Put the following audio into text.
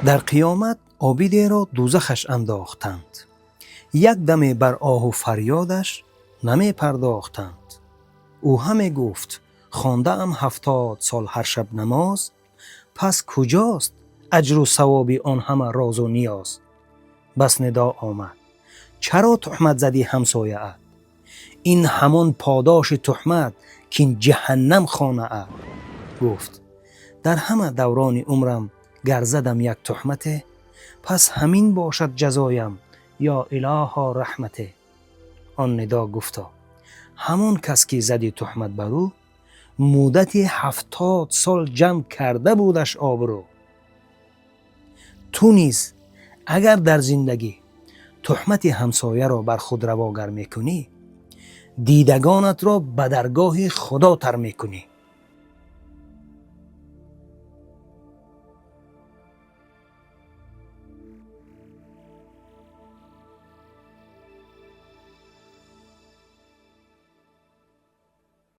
Дар қиёмат обидеро дӯзахаш андохтанд, як даме бар оҳу фарёдаш намепардохтанд. Ӯ ҳаме гуфт: хондаам 70 сол ҳар шаб намоз, пас куҷост аҷру савоби он ҳама розу ниёз? Бас нидо омад: чаро туҳмат задӣ ҳамсояат? Ин ҳамон подоши туҳмат, кин ҷаҳаннам хонаат. Гуфт: дар ҳама даврони умрам гар задам як туҳмате, пас ҳамин бошад ҷазоям, ё илоҳо, раҳмате. Он нидо гуфто: ҳамон кас ки зади туҳмат бар ӯ, муддати 70 сол ҷамъ карда будаш обрӯ. Ту низ агар дар зиндагӣ туҳмати ҳамсояро бар худ равогар мекунӣ, дидагонатро ба даргоҳи Худо тар мекунӣ.